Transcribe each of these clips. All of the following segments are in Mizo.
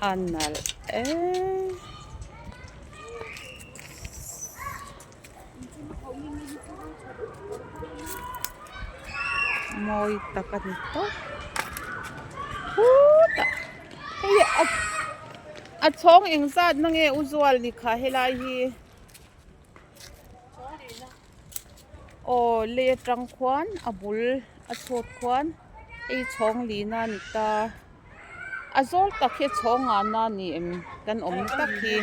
A nalh e. Mawi tak a ni tawp. Khutah hei a a chhawng engzat na nge u zual ni kha helai hi. Aw lei atang khuan a bul a chhut khuan hei chhawng lina a ni ta a zawl tak hi chhawng ngahna a ni em kan awm tak hi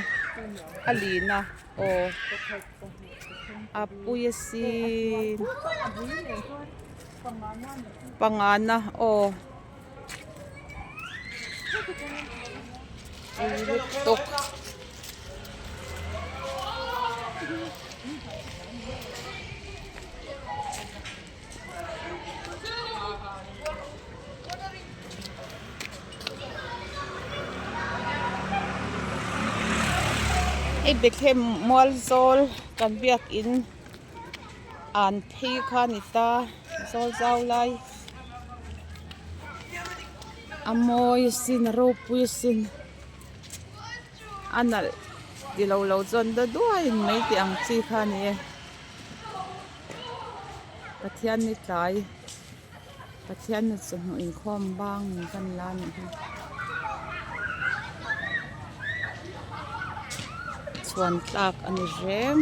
a lina aw a pui asin pangana aw. Lutuk hei Bethlehem mual zawl kan biakin an phei kha a ni ta zawl zau lai. A mawi asin a ropui asin a nalh ti lo lo chuan da duai mai tih ang chi kha a ni e Pathian ni tlai Pathian ni chawhnu inkhawm bang in kan la a nih hi chhuan tlak a ni reng.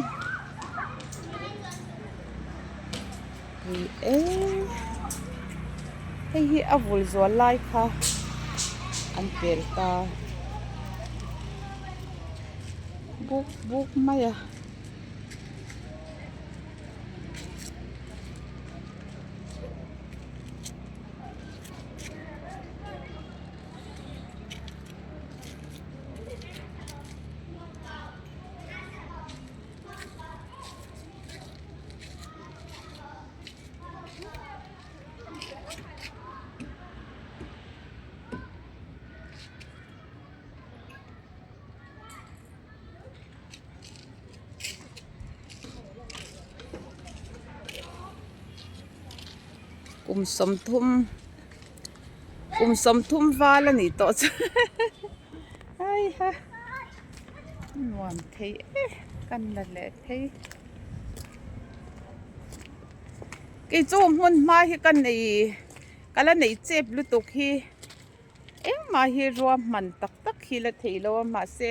Pui e hei hi a vul zual lai kha an pel ta buk buk mai a. Kum sawmthum kum sawmthum val a nih tawh chu heiha nuam thei e kan la leh phei. Kei chu hmun hma hi ka nei ka la nei chep lutuk hi engmah hi ruahman tak tak hi la thei lo a mahse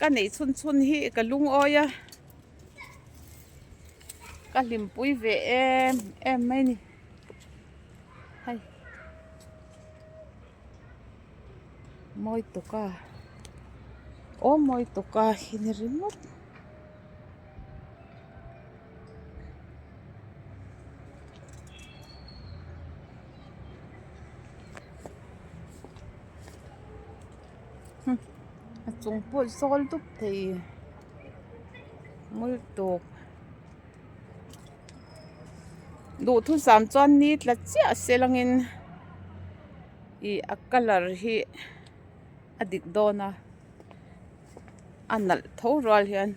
ka neih chhun chhun hi ka lungawi a ka hlimpui ve em em mai a ni hei mawi tuk a aw mawi tuk a hi ni ringawt. A chung pawh zawl dup thei mawi tawp duhthusam chuan ni tla chiah se langin ih a colour hi a dik dawn a. A nalh tho rual hian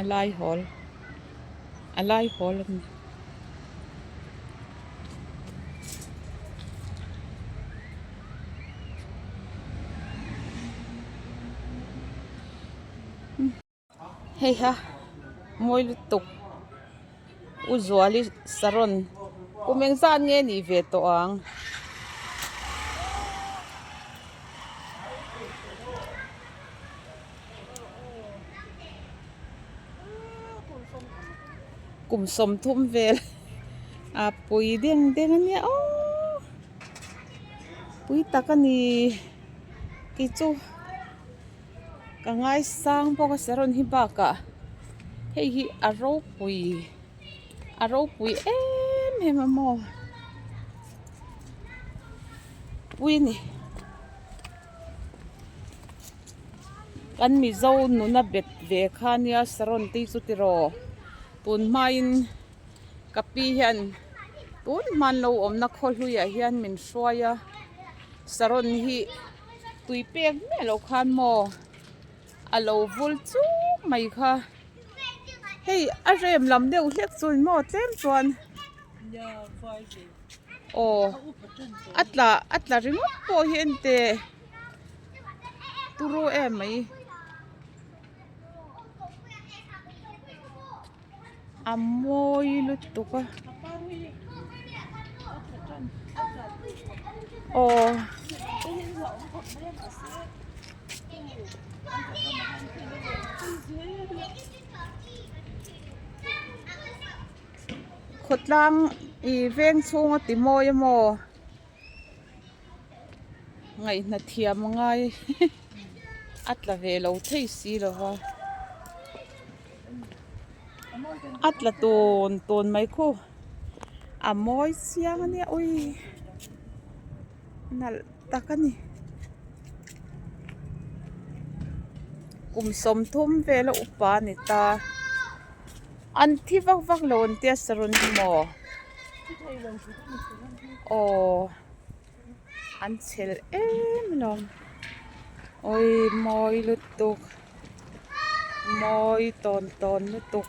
a lai hawl a lai hawl a ni. Hei ha mawi lutuk u Zuali saron kum engzat nge nih ve tawh ang. Kum sawmthum vel a pui deng deng a nia aww pui tak a ni kei chu ka ngaisang bawk a saron hi bakah hei hi a ropui a ropui em em a maw pui a ni. Kan Mizo nuna bet ve kha nia saron tih chu tiraw tun hmain. Ka pi hian tun hman lo awmna khaw hluiah hian min hruai a saron hi tui pek miah loh khan maw a lo vul chuk mai kha hei a rem lam deuh hlek chu maw tlem chuan aw a tla a tla ringawt pawh hi enteh turu em mai. A mawi lutuk a aw khawtlang ih veng chhung a ti mawi a maw ngaihna thiam a ngai a tla ve lo thei si lo va a tla tawn tawn mai khu a mawi chiang a nia ui nalh tak a ni kum 30 vela upa a ni ta an thi vak vak lo an tia saron hi maw. Aw an chhel em alawm awii mawi lutuk mawi tawn tawn lutuk.